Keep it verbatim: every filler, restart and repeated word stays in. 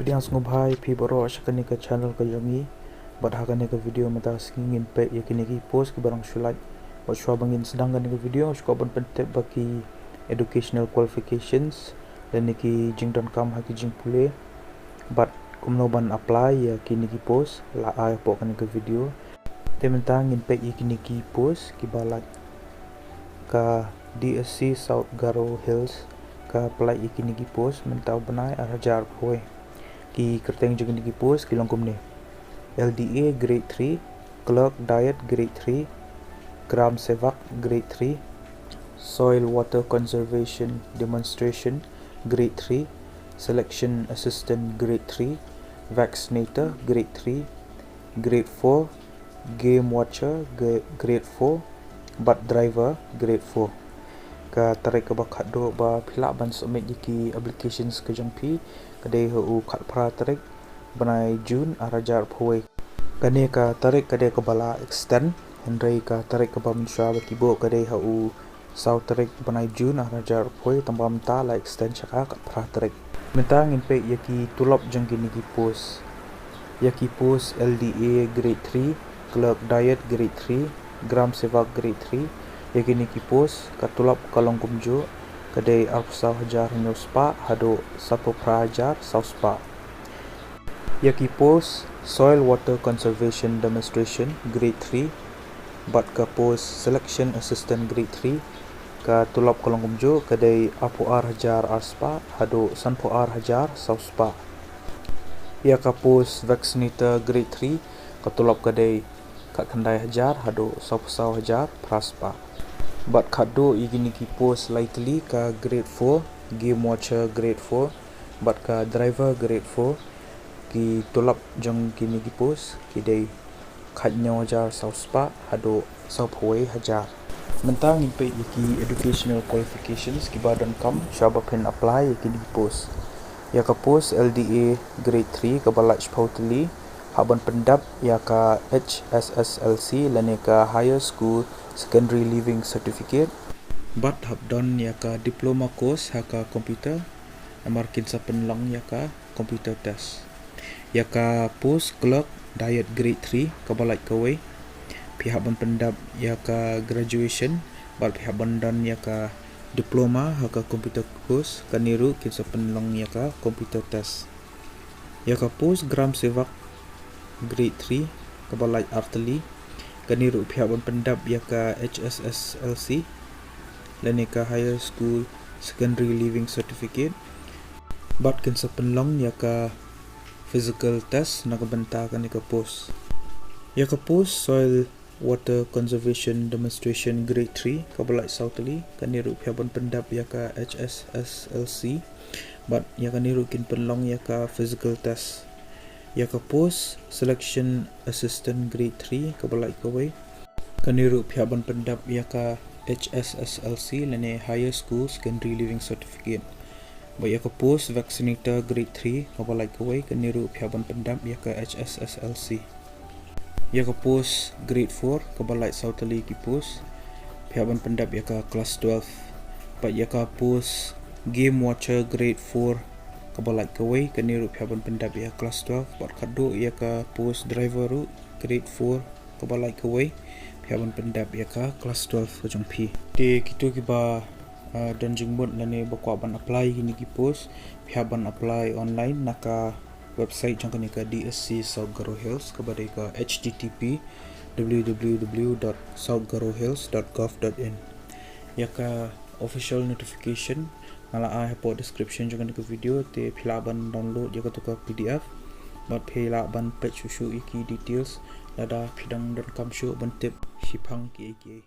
Pdiang sngewbha ïa phi baroh sha kane ka channel ka jong ngi. Bad ha kane ka video mynta ka sngi ngin peit ïa kine ki post kiba dang shu lait. Bad shuwa ba ngin sdang kane ka video, shu kwah ban pyntip ba ki educational qualifications lane ki jingdonkam ha ki jingpule bad kumno ban apply ïa kine ki post la ai hapoh kane ka video. Te mynta ngin peit ïa kine ki post kiba lait. Ka D S C South Garo Hills ka pynlait ïa kine ki post mynta u bnai ar hajar arphew. Ki kyrteng jong kine ki post ki long kumne: L D A Grade three, Clerk Diet Grade three, Gram Sevak Grade three, Soil Water Conservation Demonstration Grade three, Selection Assistant Grade three, Vaccinator Grade three, Grade four, Game Watcher Grade four bad Driver Grade four. Ka tarik kaba khatduh ba phi lah ban submit ïa ki applications ka jong phi ka dei ha u khatphra tarik bnai June ar hajar arphew. Kane ka tarik ka dei kaba la extend, hynrei ka tarik kaba mynshuwa ba ki buh ka dei ha u saw tarik bnai June ar hajar arphew, tang ba mynta la extend sha ka khatphra tarik. Mynta ngin peit ïa ki tulop jong kine ki post. Ïa ki post L D A Grade three, Clerk Diet Grade three, Gram Sevak Grade three, ïa kine ki post ka tulop ka long kumjuh, ka dei arphew saw hajar hynñiew spah haduh sanphew phra hajar saw spah. Ïa ki post Soil Water Conservation Demonstration Grade three bad ka post Selection Assistant Grade three, ka tulop ka long kumjuh, ka dei arphew ar hajar ar spah haduh sanphew ar hajar saw spah. Ïa ka post Vaccinator Grade three ka tulop ka dei khatkhyndai hajar haduh sawphew saw hajar phra spah. Bad khatduh ïa kine ki post lai tylli, ka Grade four, Game Watcher Grade four bad ka Driver Grade four, ki tulop jong kine ki post ki dei khathynñiew hajar saw spah haduh sawphew wei hajar. Mynta ngin peit ïa ki educational qualifications kiba donkam shuwa ba phin apply ïa kine ki post. Ïa ka post L D A Grade three kaba lait shiphew tylli, hap ban pyndap ïa ka H S S L C lane ka Higher School Secondary Leaving Certificate. Bad hap don ïa ka diploma course ha ka computer, namar kin sa pynlong ïa ka computer test. Ïa ka post Clerk Diet Grade three kaba lait kawei, phi hap ban pyndap ïa ka graduation bad phi hap ban don ïa ka diploma ha ka computer course, kane ruh kin sa pynlong ïa ka computer test. Ïa ka post Gram Sevak Grade three kaba lait ar tylli, kane ruh phi hap ban pyndap ïa ka H S S L C lane ka Higher School Secondary Leaving Certificate bad kin sa pynlong ïa ka physical test na ka bynta kane ka post. Ïa ka post Soil Water Conservation Demonstration Grade three kaba lait saw tylli, kane ruh phi hap ban pyndap ïa ka H S S L C bad ïa kane ruh kin pynlong ïa ka physical test. Ïa ka post Selection Assistant Grade three kaba lait kawei, kane ruh phi hap ban pyndap ïa ka H S S L C lane Higher School Secondary Leaving Certificate. Bad ïa ka post Vaccinator Grade three kaba lait kawei, kane ruh phi hap ban pyndap ïa ka H S S L C. Ïa ka post Grade four kaba lait saw tylli ki post, phi hap ban pyndap ïa ka Class twelve. Bad ïa ka post Game Watcher Grade four kaba lait kawei, kane ruh phi hap ban pyndap ïa ka Class twelve. Bad khatduh ïa ka post Driver ruh Grade four kaba lait kawei, phi hap ban pyndap ïa ka Class twelve ka jong phi. Te kito kiba, ah, don jingmut lane ba kwah ban apply ïa kine ki post, phi hap ban apply online na ka website jong kane ka D S C South Garo Hills kaba dei ka H T T P W W W dot south garo hills dot gov dot in. Ïa ka official notification nga la ai hapoh description jong kane ka video, te phi lah ban download ïa kato ka P D F bad phi lah ban peit shuh shuh ïa ki details lada phi dang donkam shuh ban tip shiphang kiei kiei.